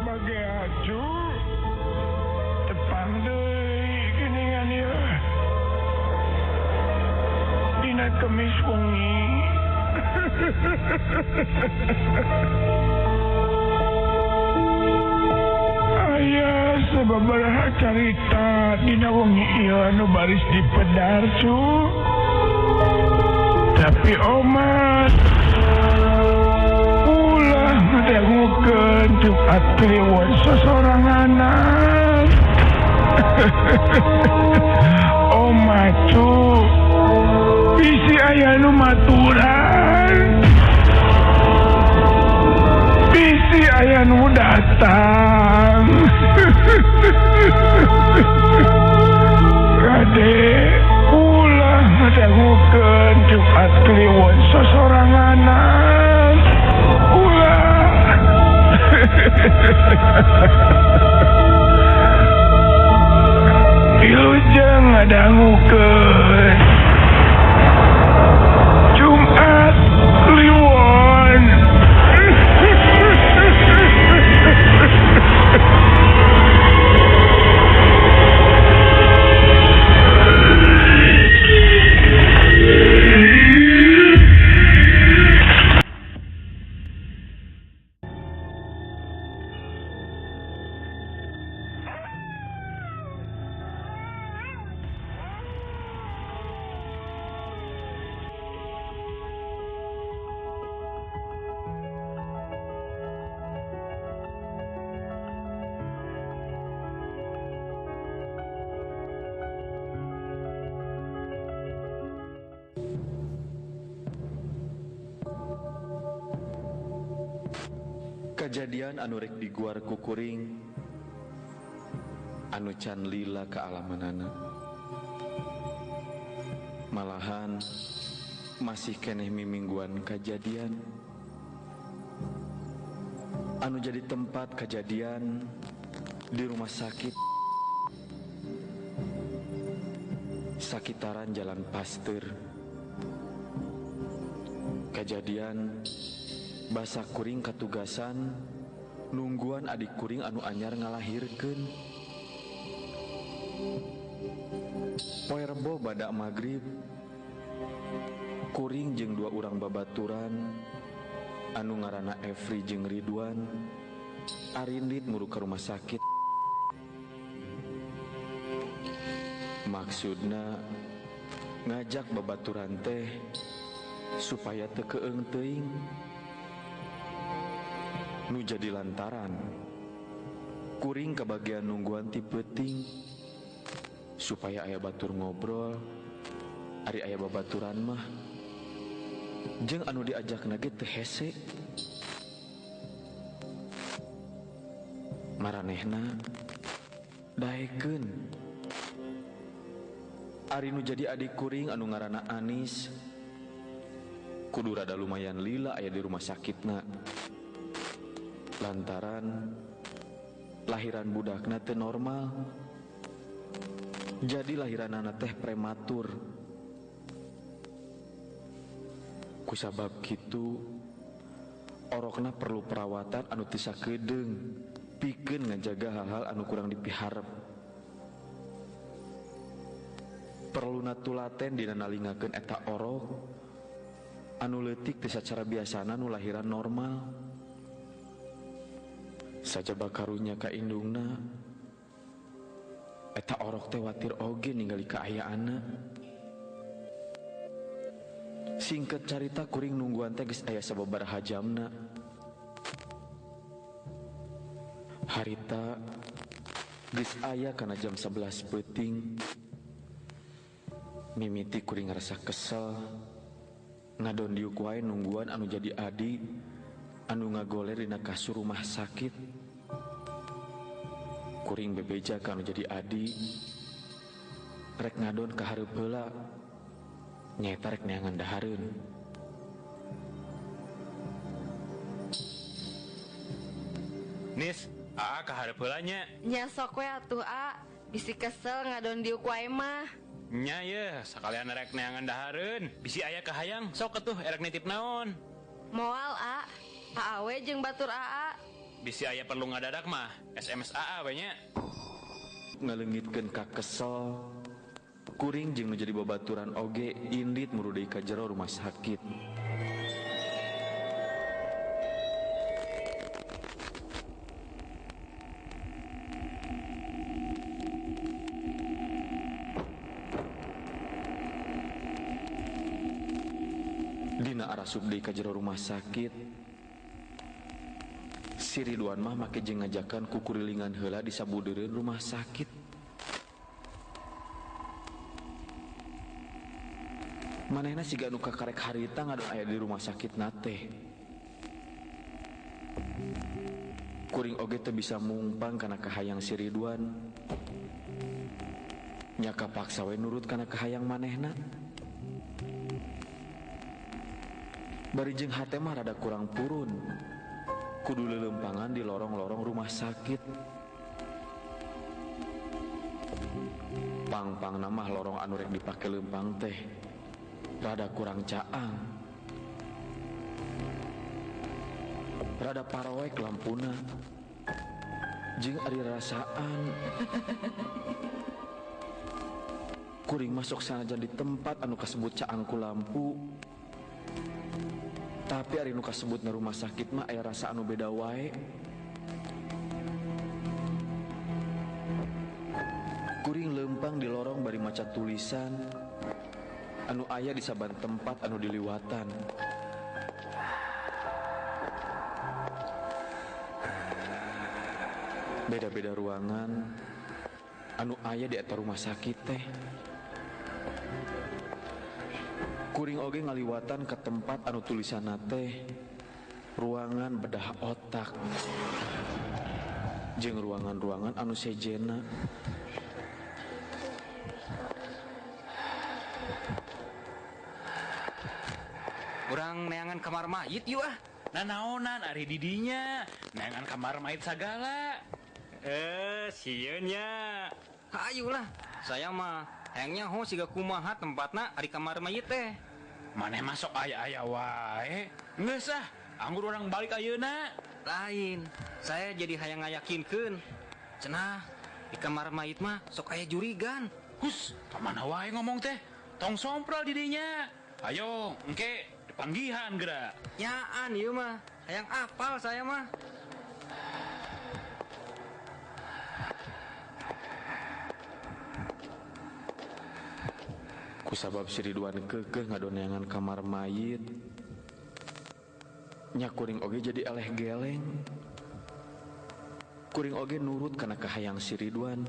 Bagi acu tepang deui geuningan ieu. Dina Kemis wengi. Aya sababaraha carita dina wengi ieu anu baris dipedar cu. Tapi omat ulah ngadangukeun Jumat Kliwon sosoranganan. Omat cu, bisi aya nu maturan, bisi aya nu datang. Kade ulah ngadangukeun Jumat Kliwon sosoranganan. Ulah. Wilujeng ngadangukeun Jumat Kliwon. Kajadian anu rek diguar ku kuring anu can lila kaalamanana, malahan masih keneh mimingguan kajadian anu jadi tempat kajadian di rumah sakit sakitaran Jalan Pasteur. Kajadian basa kuring katugasan nungguan adik kuring anu anyar ngalahirkeun. Poe Rebo badak magrib, kuring jeung dua urang babaturan anu ngaranna Efri jeung Ridwan arindit nguruk ke rumah sakit. Maksudna ngajak babaturan teh supaya teu keung teuing. Nu jadi lantaran kuring kebagian nungguan ti peuting supaya aya batur ngobrol, ari aya babaturan mah jeung anu diajakna ge teu hese. Maranehna daekeun. Ari nu jadi adik kuring anu ngaranna Anis kudu rada lumayan lila aya di rumah sakitna, lantaran lahiran budakna teu normal. Jadi lahiranana teh prematur. Kusabab kitu orokna perlu perawatan anu teu sakedeung pikeun ngajaga hal-hal anu kurang dipiharep. Perluna tulaten dina nalingakeun eta orok anu leutik teu sacara biasana nu lahiran normal. Sajaba karunya ka indungna, eta orok teh watir oge ningali kaayaanna. Singkat carita kuring nungguan teh geus aya sababaraha jamna. Harita geus aya kana jam 11 peuting. Mimiti kuring ngarasa kesel, ngadon diuk wae nungguan anu jadi adi anu ngagoler dina kasur rumah sakit. Kuring bebeja ka anu jadi adi rek ngadon ka hareup heula, nyaeta rek neangan dahareun. Nis, aa ka hareup heula nya. Nya sok we atuh a, bisi kesel ngadon diuk wae mah. Nya ye, sakalian rek neangan dahareun. Bisi aya kahayang, sok atuh erek nitip naon. Moal A, AAW jeung batur AA. Bisi aya perlu ngadadak mah, SMS AA we nya. Ngaleungitkeun ka kesel. Kuring jeung nu jadi babaturan oge indit muru deui ka jero rumah sakit. Dina arasup deui ka jero rumah sakit. Si Ridwan mah make jeung ngajakan kukurilingan heula di sabudeureun rumah sakit. Manehna siga nu kakarek harita ngadon aya di rumah sakit nate. Kuring oge teu bisa mungpang kana kahayang si Ridwan. Nya kapaksa we nurut kana kahayang manehna. Bari jeung hate mah rada kurang purun. Kudu leuleumpangan di lorong-lorong rumah sakit. Pang-pangna mah lorong anu rek dipake leumpang teh rada kurang caang. Rada paroek lampuna. Jeung ari rasaan kuring masuk sanajan di tempat anu kasebut caang ku lampu. Tapi ari nu kasebutna rumah sakit mah aya rasa anu beda wae. Kuring leumpang di lorong bari maca tulisan anu aya di saban tempat anu diliwatan. Beda-beda ruangan anu aya di eta rumah sakit teh. Kuring oge ngaliwatan ke tempat anu tulisanna teh ruangan bedah otak jeung ruangan-ruangan anu sejena. Urang neangan kamar mayit yuk ah. Nanaonan ari didinya neangan kamar mayit sagala. Sieun nya. Hayulah, saya mah hayangnya ho siga kumaha tempatna ari kamar mayit teh. Maneh masuk aya-aya wae. Geus ah, anggur urang balik ayeuna. Lain, saya jadi hayang ngayakinkeun. Cenah, di kamar mayit mah sok aya jurigan. Hus, ka mana wae ngomong teh? Tong sompral didinya. Ayo, engke dipanggihan geura. Nyaan ieu mah, hayang apal saya mah. Kusabab si Ridwan keukeuh ngadoneangan kamar mayit, nya kuring oge jadi eleh geleng. Kuring oge nurut kana kahayang si Ridwan.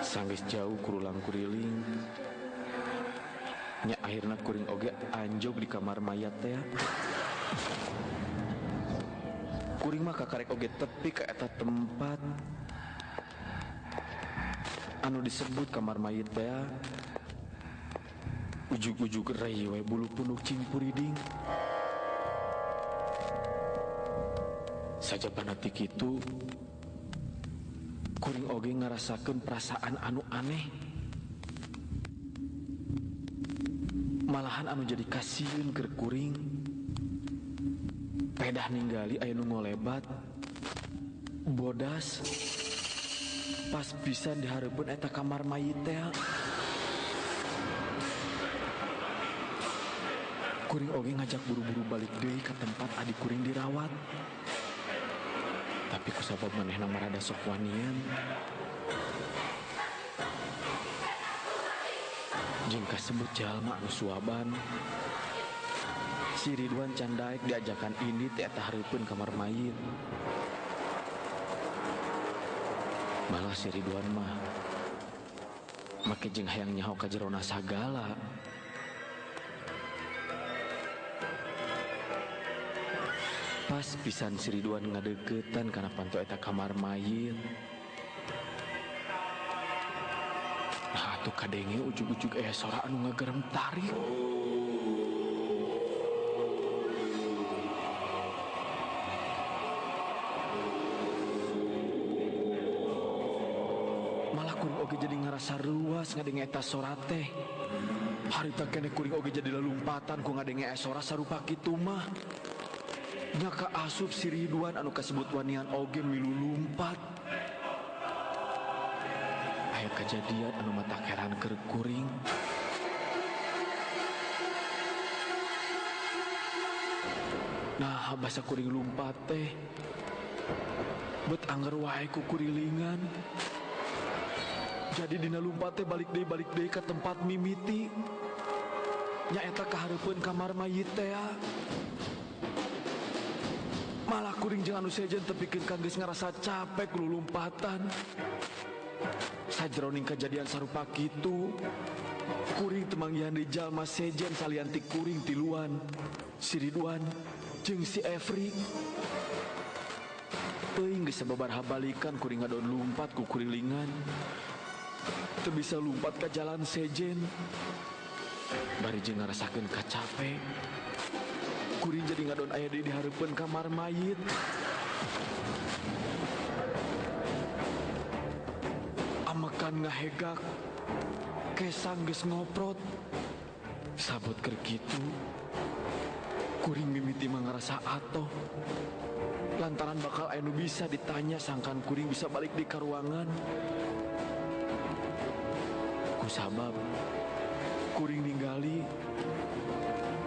Sanggeus jauh kurulang kuriling, nya akhirna kuring oge anjog di kamar mayat teh. Kuring mah kakarek oge tepi ka eta tempat anu disebut kamar mayat teh. Ujug-ujug rei we bulu punduk cing puriding. Sajabana ti kitu, kuring oge ngarasakeun perasaan anu aneh. Malahan anu jadi kasieun keur kuring. Pedah ninggali aya nu ngolebat, bodas, pas pisan dihareupeun eta kamar mayit teh. Kuring oge ngajak buru-buru balik deui ka tempat adik kuring dirawat. Tapi kusabab manehna mah rada sok wanian. Jeung kasebut jalma anu suaban. Si Ridwan can daek diajakan ini teh eta hareupeun kamar mayit. Malah si Ridwan mah make jeung hayang nyaho ka jerona sagala. Pas pisan si Ridwan ngadeukeutan kana panto eta kamar mayit. Nah atuh kadenge ujug-ujug aya sora anu ngagerem tarik. Malah kuring oge jadi ngarasa ruas ngadenge eta sora teh. Harita keneh kuring oge jadi lelumpatan ku ngadenge sora sarupa kitu mah. Nya kaasup si Ridwan anu kasebut wanian oge milu lumpat. Aya kejadian anu matak heran keur kuring. Nah, basa kuring lumpat teh bet anger wae ku kurilingan. Jadi dina lumpat teh balik deui ka tempat mimiti. Nyaeta kahareupeun kamar mayit teh. Malah kuring jeung anu sejen tepikeun ka geus ngarasa capek ku lulumpatan. Sajroning kejadian sarupa kitu, kuring teu manggihan deui jalma sejen salian ti kuring tiluan, si Ridwan jeung si Efri. Teuing geus sababaraha balikan kuring ngadon lumpat ku kurilingan. Teu bisa lumpat ka jalan sejen. Bari jeung ngarasakeun kacape. Kuring jadi ngadon aya deui di hareupeun kamar mayit. Amekan ngahegak, kesang geus ngoprot. Sabot keur kitu, kuring mimiti mah ngarasa atoh. Lantaran bakal aya nu bisa ditanya sangkan kuring bisa balik di karuangan. Kusabab kuring ninggali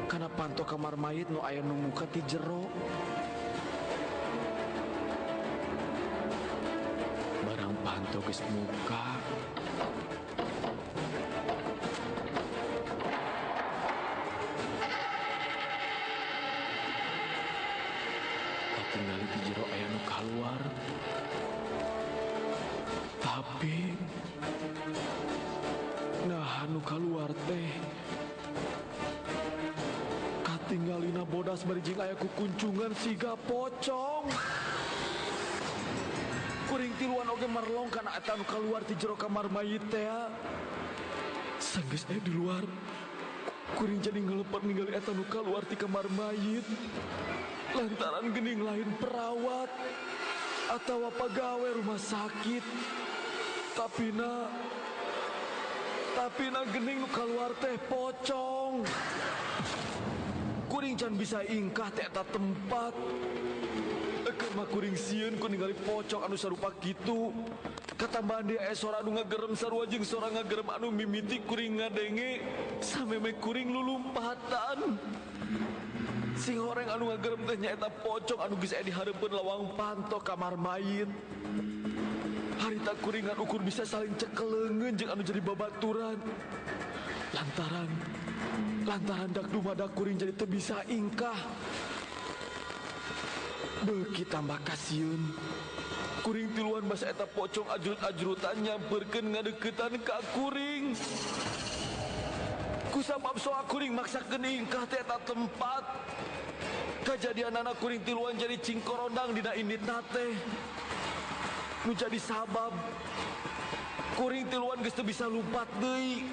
kana panto kamar mayit nu aya nu muka ti jero. Barang panto geus muka, katingali ti jero aya nu kaluar. Tapi nah nu kaluar teh katinggalina bodas bari jeung aya kukuncungan siga pocong. Kuring tiluan oge marlong kana eta nu kaluar ti jero kamar mayit teh. Sanggeus aya di luar, kuring jadi ngelepet ningali eta nu kaluar ti kamar mayit. Lantaran geuning lain perawat atawa pagawe rumah sakit. Tapi na gening nu kaluar teh pocong. Kuring can bisa ingkah teh eta tempat. Eukeur mah kuring sieun ku ningali pocong anu sarupa kitu. Katambahan dia sora anu ngagerem sarua jeung sora ngagerem anu mimiti kuring ngadenge sameme kuring lulumpatan. Sing horeng anu ngagerem teh nyaeta pocong anu geus aya di hareupeun lawang panto kamar mayit. Harita kuringan ukur bisa saling cekeleungeun jeung anu jadi babaturan. Lantaran dak dumadak kuring jadi teu bisa ingkah. Beuki tambah kasieun. Kuring tiluan basa eta pocong ajrut-ajrutan nyamperkeun ngadeuketan ka kuring. Kusabab soa kuring maksakeun ingkah teh eta tempat. Kajadianana kuring tiluan jadi cingkorondang dina inditna teh. Nu jadi sabab kuring tiluan geus teu bisa lumpat deui.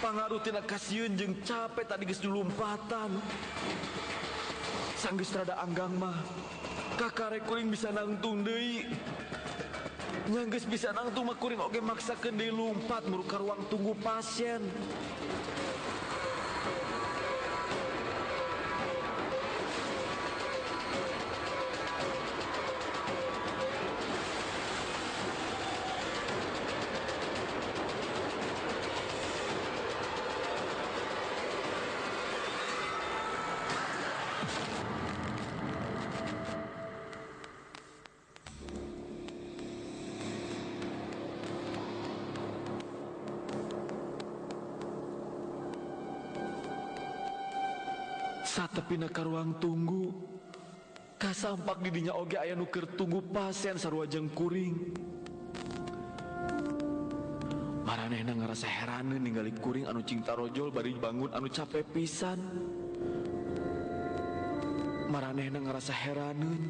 Pangaruh tina kasieun jeung capek tadi geus dilumpatan. Sanggeus rada anggang mah kakare kuring bisa nangtung deui. Nya geus bisa nangtung mah kuring oge maksakeun deui lumpat muru ka ruang tunggu pasien. Satepina ka ruang tunggu, kasampak didinya oge aya nu keur tunggu pasien sarua jeung kuring. Maranehna ngarasa heraneun ningali kuring anu cing tarojol bari bangun anu capek pisan. Maranehna ngarasa heraneun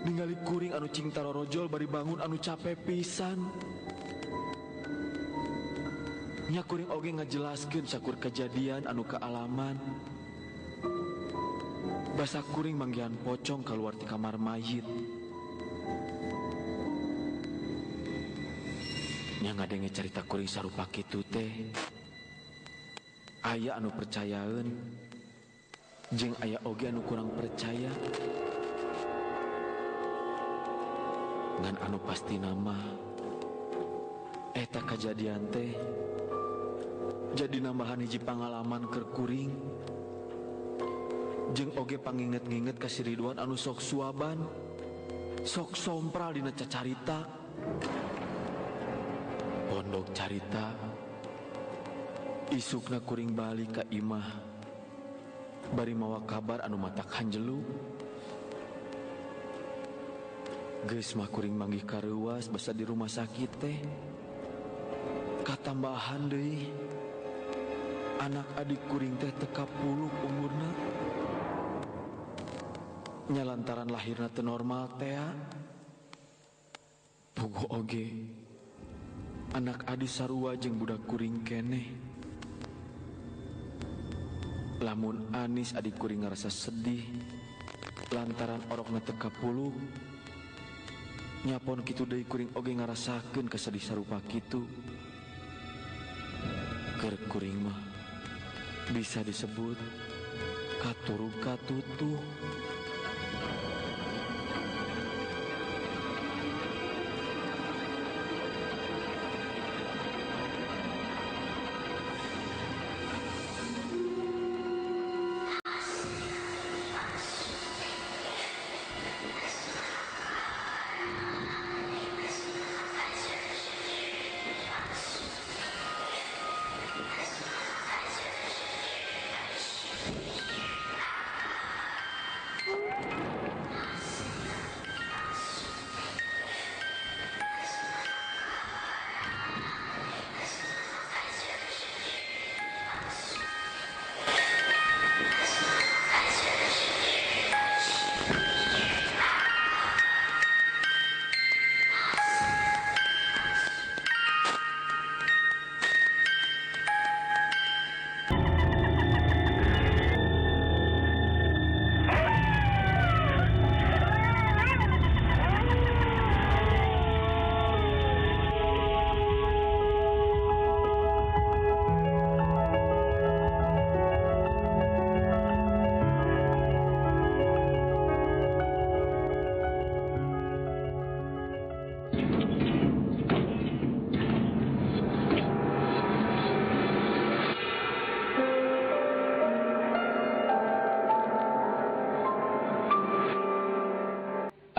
ningali kuring anu cing tarorojol bari bangun anu capek pisan. Nya kuring oge ngajelaskeun sakur kejadian anu kaalaman. Basa kuring manggihan pocong keluar ti kamar mayit. Nya ngadenge carita kuring sarupa kitu teh. Aya anu percayaeun jeung aya oge anu kurang percaya. Ngan anu pasti nama eta kejadian teh jadi nambahan hiji pangalaman keur kuring jeung oge panginget-nginget ka si Ridwan anu sok suaban, sok sompral dina cacarita. Pondok carita isukna kuring balik ka imah bari mawa kabar anu matak hanjelu. Geus mah kuring manggih kareuwas basa di rumah sakit teh. Katambahan deui anak adik kuring teh teu kapuluk umurna. Nya lantaran lahirna teu normal tea. Puguh oge anak adi sarua jeung budak kuring keneh. Lamun Anis adik kuring ngarasa sedih lantaran orokna teu kapuluk, nyapon kitu deui kuring oge ngarasakeun kasedih sarupa kitu. Keur kuring mah bisa disebut katurug katutuh.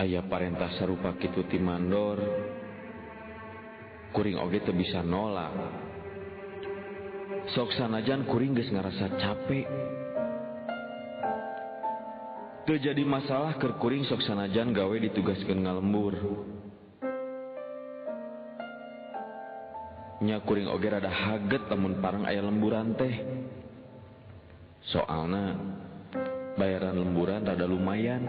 Aya parentah sarupa kitu ti mandor, kuring oge teu bisa nolak. Sok sanajan kuring geus ngarasa capek. Teu jadi masalah keur kuring sok sanajan gawe ditugaskeun ngalembur. Nya kuring oge rada haget lamun parang aya lemburan teh. Soalna bayaran lemburan rada lumayan.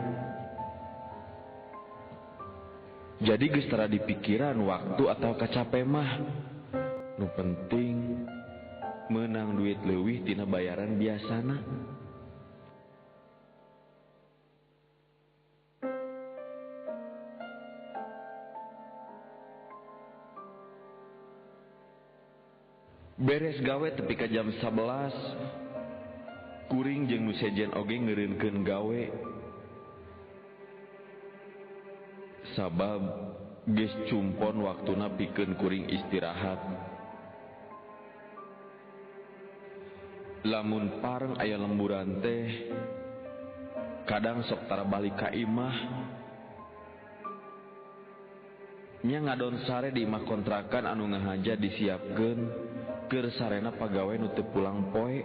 Jadi geus tara dipikiran waktu atau kacape mah. Nu penting menang duit leuwih tina bayaran biasana. Beres gawe tepi ka jam 11, kuring jeung nu sejen oge ngeureunkeun gawe. Sabab geus cumpon waktuna pikeun kuring istirahat. Lamun pareng aya lemburan teh kadang sok tara balik ka imah. Nya ngadon sare di imah kontrakan anu ngahaja disiapkeun keur sarena pagawe nu teu pulang poe.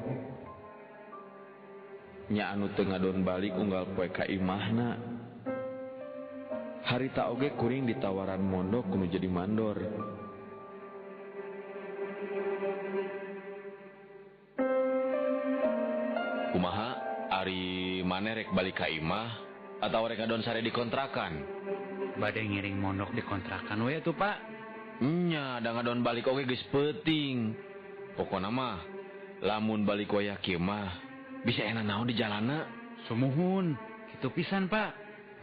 Nya anu teu ngadon balik unggal poe ka imahna. Harita oge kuring ditawaran mondok kudu jadi mandor. Kumaha ari maneh rek balik ka imah atau rek ngadon sare di kontrakan? Bade ngiring mondok di kontrakan we atuh, Pak. Nya da ngadon balik oge geus peuting. Pokona mah lamun balik wayah kieu mah bisa enak naon di jalana. Sumuhun, kitu pisan, Pak.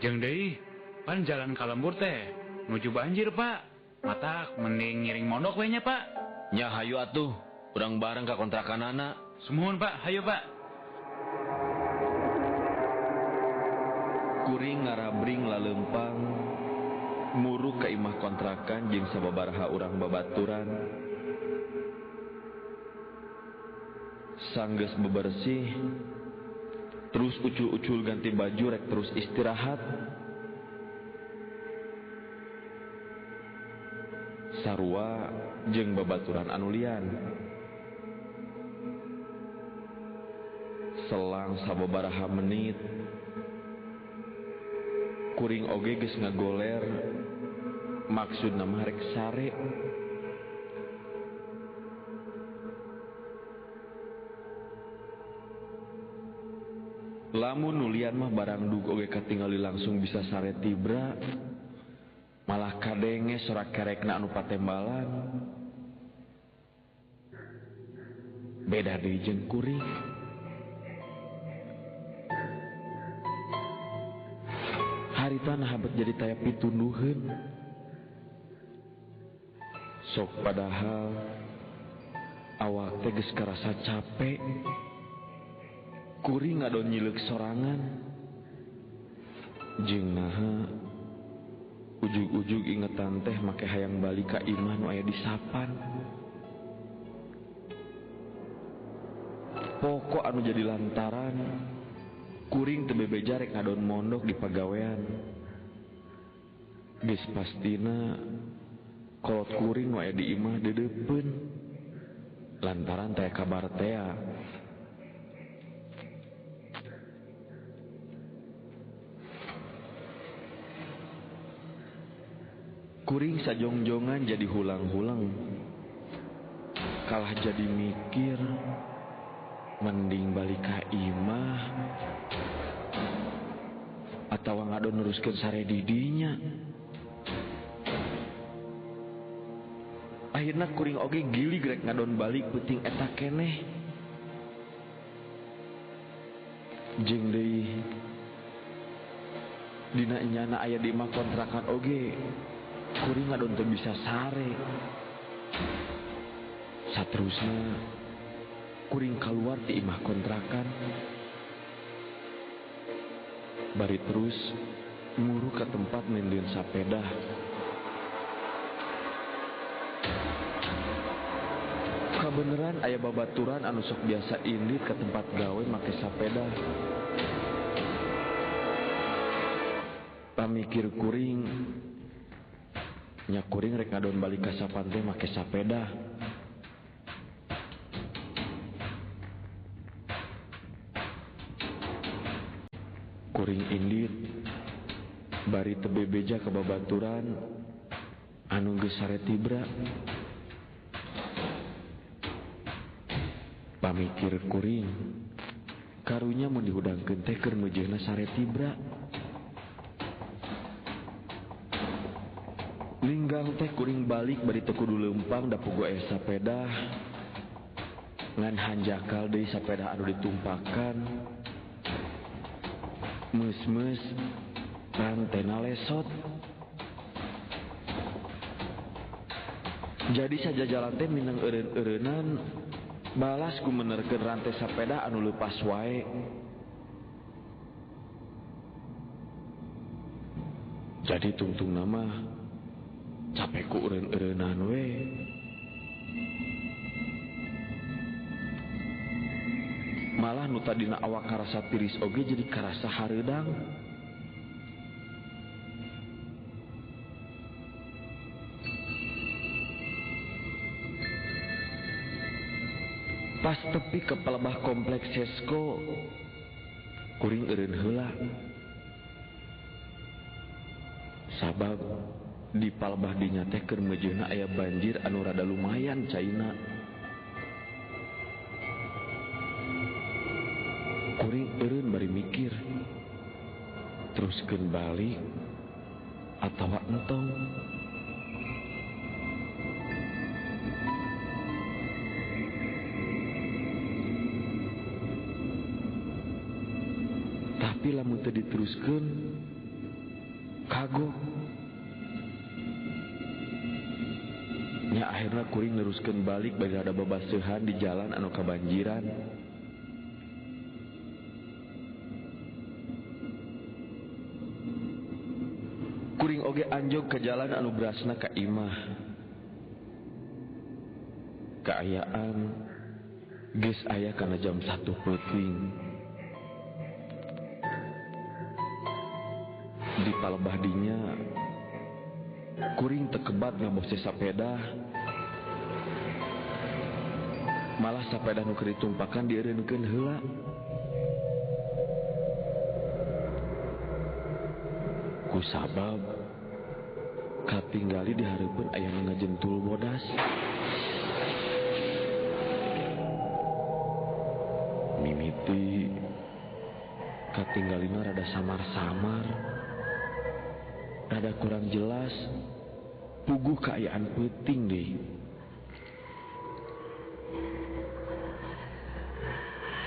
Jeung deui, pan jalan ka lembur teh nuju banjir, Pak. Matak mending ngiring mondok we nya, Pak. Nya hayu atuh, urang bareng ka kontrakanana. Sumuhun, Pak. Hayu, Pak. Kuring ngarabring lalempang muruk ka imah kontrakan jeung sababaraha urang babaturan. Sanggeus bebersih terus ucul-ucul ganti baju rek terus istirahat. Sarua jeung babaturan anu lian. Selang sababaraha menit kuring oge geus ngagoler, maksudna mah rek sare. Lamun nu lian mah barang dug oge katingali langsung bisa sare tibra, malah kadenge sorak kerekna anu patembalan. Beda deui jeung kuring. Harita naha bet jadi taya pitunduheun. Sok padahal awak teh geus karasa capek. Kuring ngadon nyileuk sorangan. Jeung naha ujug-ujug ingetan teh make hayang balik ka imah nu aya di sapan. Pokok anu jadi lantaran kuring teu bebeja rek ngadon mondok di pagawean. Geus pastina kolot kuring nu aya di imah dedeupeun lantaran teh kabar tea. Kuring sajongjongan jadi hulang-hulang. Kalah jadi mikir mending balik ka imah atawa ngadon neruskeun sare didinya. Akhirna kuring oge gilig rek ngadon balik peuting eta keneh. Jeung deui dina enyana aya di imah kontrakan oge kuring ngadon teu bisa sare. Saterusna kuring kaluar ti imah kontrakan. Bari terus nguru ke tempat nindieun sapedah. Kabeneran aya babaturan anu sok biasa indit ke tempat gawe make sapeda. Pamikir kuring, nya kuring rek ngadon balik ka sapan teh make sapeda. Kuring indit bari teu bebeja ka babaturan anu geus sare tibra. Pamikir kuring, karunya mun dihudangkeun teh keur meujeuhna sare tibra. Linggang teh kuring balik bari teu kudu leumpang da puguh aya sapedah. Ngan hanjakal deui sapedah anu ditumpakan. Meus-meus rantena lesot. Jadi sajajalan teh minang eureun-eureunan balas ku menerkeun rantai sapeda anu leupas wae. Jadi tungtung nama capek ku eureun-eureunan we. Malah nu tadina awak karasa tiris oge jadi karasa hareudang. Pas tepi ke pelebah kompleks Sesko, kuring eureun heula. Sabab di palebah dinya teh keur meujeuhna aya banjir anu rada lumayan caina. Kuring eureun bari mikir, teruskeun balik atawa entong. Tapi lamun teu diteruskeun kagok. Nya akhirna kuring neruskeun balik bari rada babaseuhan di jalan anu kabanjiran. Kuring oge anjog ke jalan anu berasna ka imah. Kaayaan geus aya kana jam 1 peuting. Di palebah dinya kuring tekebat ngabose sapeda. Malah sapeda nu keur ditumpakan dieureunkeun heula. Kusabab katinggali di hareupeun aya nu ngajentul bodas. Mimiti katinggalina rada samar-samar, rada kurang jelas, puguh kaayaan peuting deui.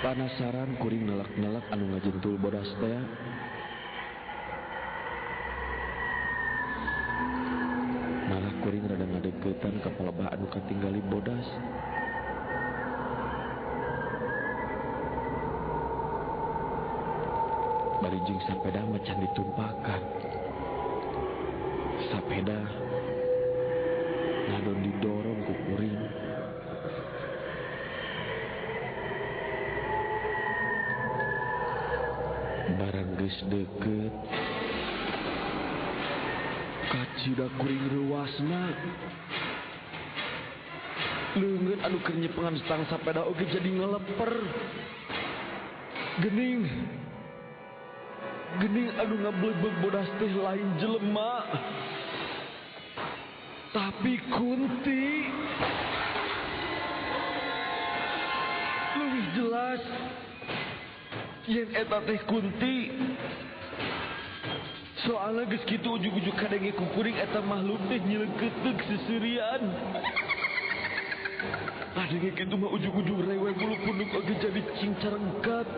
Panasaran kuring nelak-nelak anu ngajentul bodas teh. Malah kuring rada ngadeukeutan ka palebah anu katinggali bodas. Bari jeung sapeda macan ditumpakan. Sapeda ngadon didorong ku kuring. Barang geus deukeut, kacida kuring reuasna. Leungeun anu keur nyepengan stang sapeda oge jadi ngeleper. Gening gening anu ngablebeg bodas teh lain jelema, tapi kunti. Leuwih jelas yen eta teh kunti. Soalna geus kitu ujug-ujug kadenge ku kuring eta makhluk teh nyelengkeuteuh seuseurian. Kadenge kitu mah ujug-ujug rewe bulu punduk oge jadi cingcarengkat.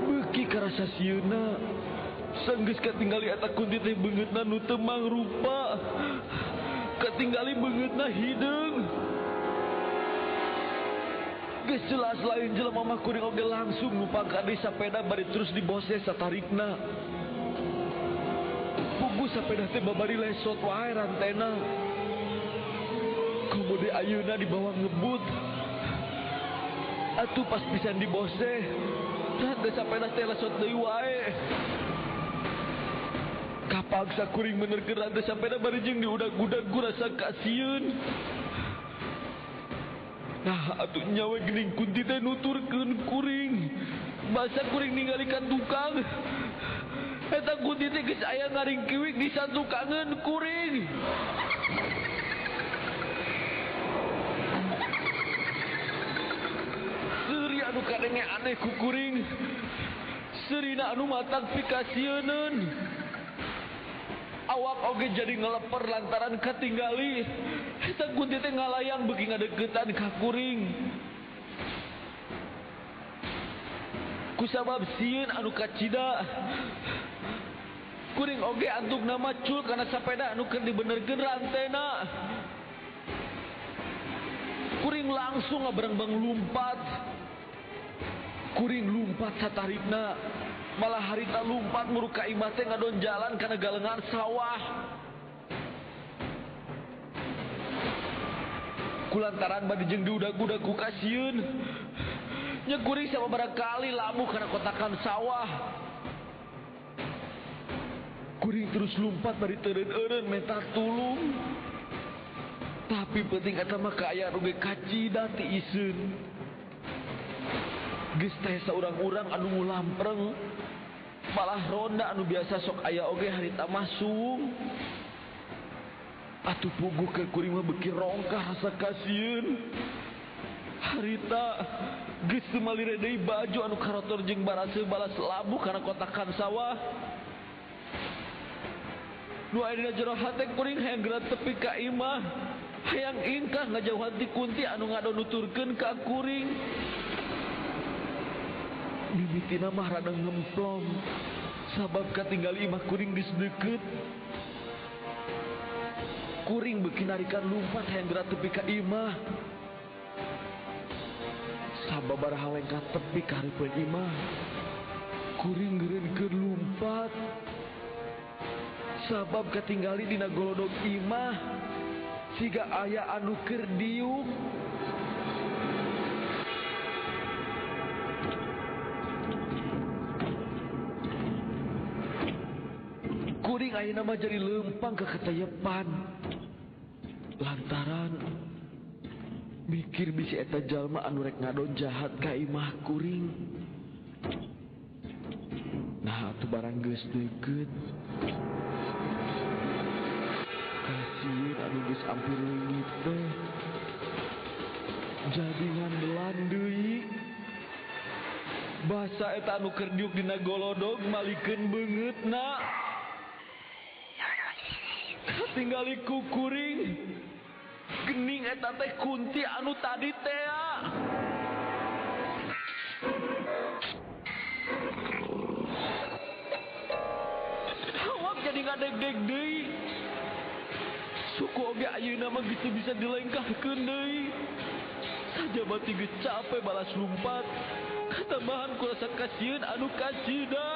Beuki karasa sieuna. Sanggeus katinggali eta kunti teh beungeutna nu teu mangrupa. Katinggali beungeutna hideung. Geus jelas lain jelema mah kuring oge langsung numpang ka deui sapeda bari terus dibose satarikna. Puguh sapeda teh babari lesot wae rantena. Komo deui ayeuna dibawa ngebut. Atuh pas pisan dibose, rante sapeda teh lesot deui wae. Kapaksa kuring menerkeun rante sapeda bari jeung diudag-udag ku rasa kasieun. Nah, atuh nyawa geuning kunti teh nuturkeun kuring. Basa kuring ningali ka tukang. Eta kunti teh geus aya ngaringkiwik di satukangeun kuring. Seuri anu kadenge aneh ku kuring. Seurina anu matang pikasieuneun. Awak oge jadi ngeleper lantaran katinggali. Eta kunti teh ngalayang beuki ngadeuketan ka kuring. Kusabab sieun anu kacida, kuring oge antukna macul kana sapeda anu keur dibenerkeun rantena. Kuring langsung ngaberengbeng lumpat. Kuring lumpat satarikna. Malah harita lumpat muruk ka imah teh ngadon jalan kana galengan sawah. Kulantaran badi jeung diudag-udag ku kasieun. Nya kuring sababaraha kali labuh kana kotakan sawah. Kuring terus lumpat bari teureun-eureun menta tulung. Tapi penting eta mah kaayaan oge kacida ti iseun. Geus teh saurang-urang anu ngulampreng. Malah ronda anu biasa sok aya oge harita mah suung. Atuh puguh keur kuring mah beuki rongkah rasa kasieun. Harita geus teu malire deui baju anu karotor jeung baraseuh balas labuh kana kotakan sawah. Nu aya dina jero hate kuring hayang geura tepi ka imah. Hayang ingkah ngajauhan ti kunti anu ngadon nuturkeun ka kuring. Mimitina mah rada ngemplong sabab katinggali imah kuring geus deukeut. Kuring beuki narikan lumpat hayang geura tepi ka imah. Sababaraha lengkah tepi ka hareupeun imah, kuring ngeureunkeun lumpat sabab katinggali dina golodog imah siga aya anu keur diuk. Kuring ayeuna mah jadi leumpang ka katayepan lantaran mikir bisi eta jalma anu rek ngadon jahat ka imah kuring. Nah atuh barang geus deukeut, kasieun anu geus ampir leungit teh jadi ngandelan deui. Basa eta anu keur diuk dina golodog malikeun beungeutna. Katinggali ku kuring gening eta teh kunti anu tadi tea. Awak jadi ngadeg-deg deui. Suku oge ayeuna mah geus teu bisa dilengkahkeun deui. Sajabati geus capek balas lumpat, katambahan ku rasa kasieun anu kacida.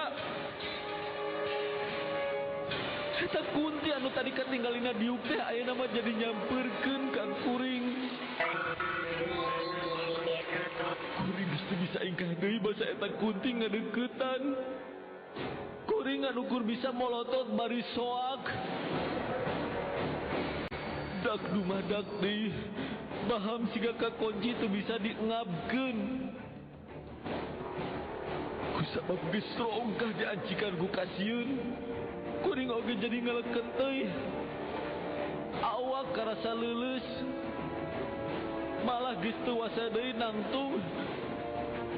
Eta kunti anu tadi katinggalina diuk teh ayeuna mah jadi nyampeurkeun ka kuring. Kuring geus teu bisa ingkah deui basa eta kunti ngadeuketan. Kuring anu kur bisa molotot bari soak. Dak dumadak deui, baham siga kakunci teu bisa diengabkeun. Kusabab geus rongkah diancikan ku kasieun, kuring oge jadi ngaleket euy. Awak karasa leuleus, malah geus teu wasa deui nangtung.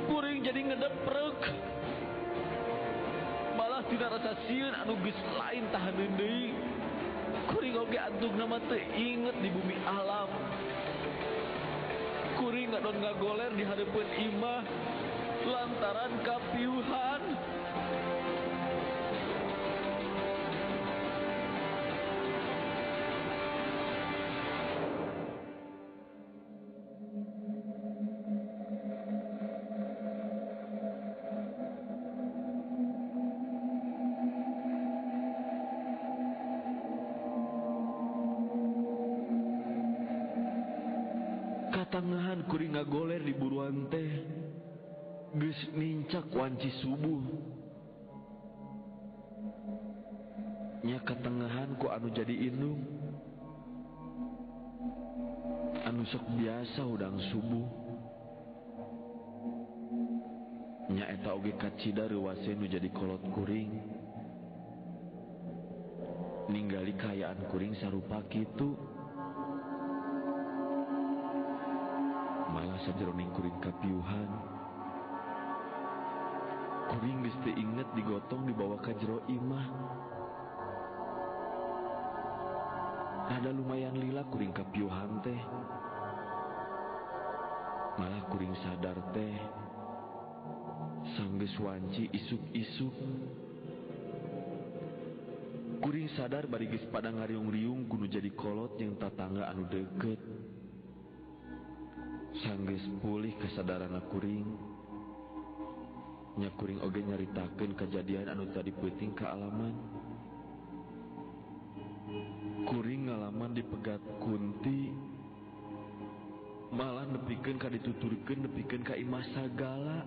Kuring jadi ngedeprek, malah tina rasa sieun anu geus lain tahaneun deui. Kuring oge antugna mah teu inget di bumi alam. Kuring ngadon ngagoler di hareupeun imah lantaran kapiuhan. Katangahan kuring ngagoler di buruan teh geus nincak wanci subuh. Nya katengahan ku anu jadi indung anu sok biasa hudang subuh. Nya eta oge kacida reuwase nu jadi kolot kuring. Ninggali kaayaan kuring sarupa kitu. Malah sajeroning kuring kapiuhan, kuring geus teu inget digotong dibawa ka jero imah. Rada lumayan lila kuring kapiuhan teh. Malah kuring sadar teh sanggeus wanci isuk-isuk. Kuring sadar bari geus pada ngariung-riung kudu jadi kolot jeung tatangga anu deukeut. Sanggeus pulih kesadaranna kuring, nya kuring oge nyaritakeun kajadian anu tadi peuting kaalaman. Kuring ngalaman dipegat kunti, malah nepikeun ka dituturkeun nepikeun ka imah sagala.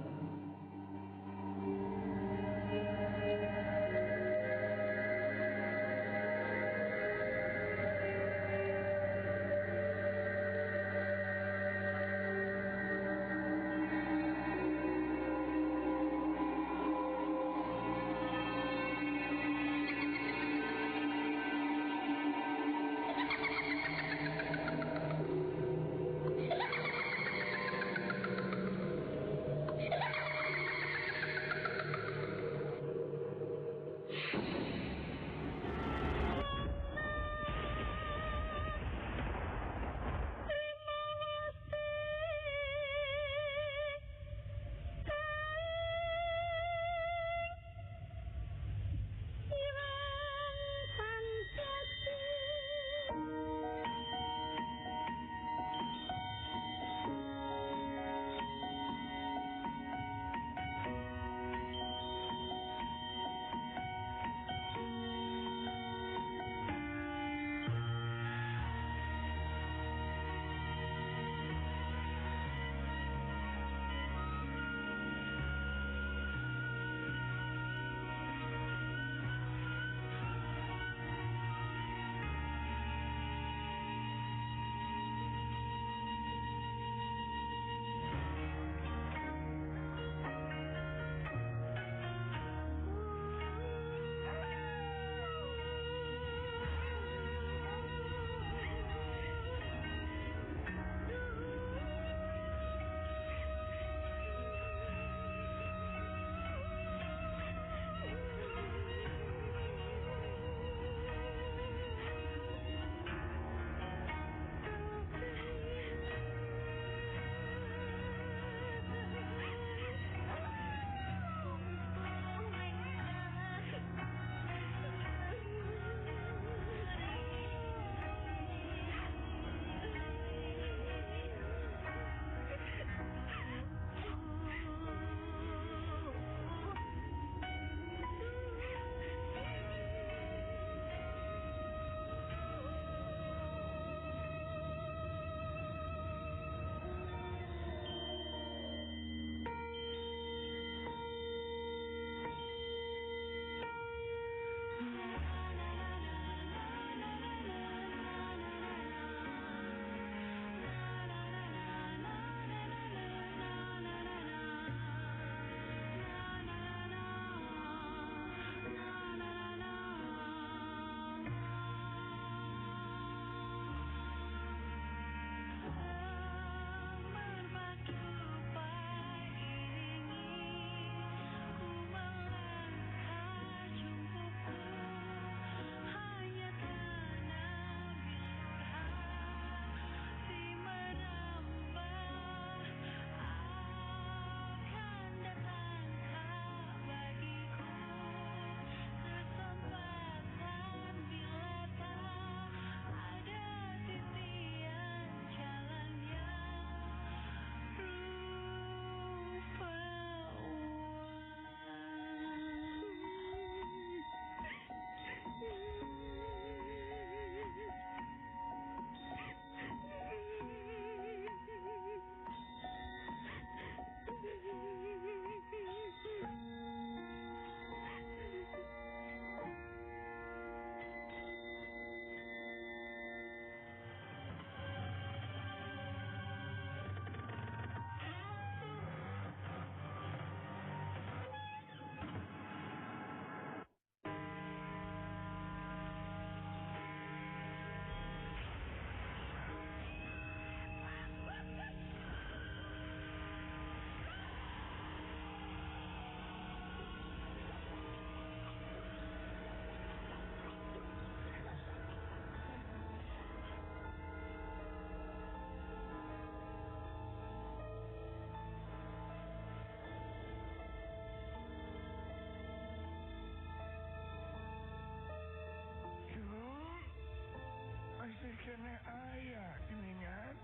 keneh aya geuningan.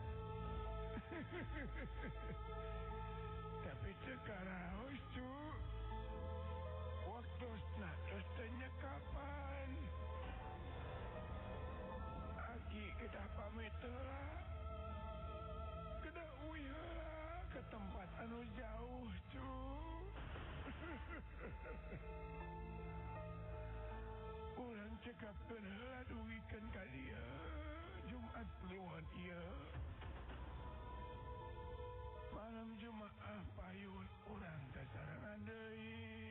Tapi teu karaos cu. Waktosna tos teu nyekapan. Aki kedah pamit heula. Kedah uih heula ke tempat anu jauh cu. Urang cekapkeun heula dugikeun ka dieu Jumat Kliwon ieu. Malam Jumaah payun urang sasarengan deui.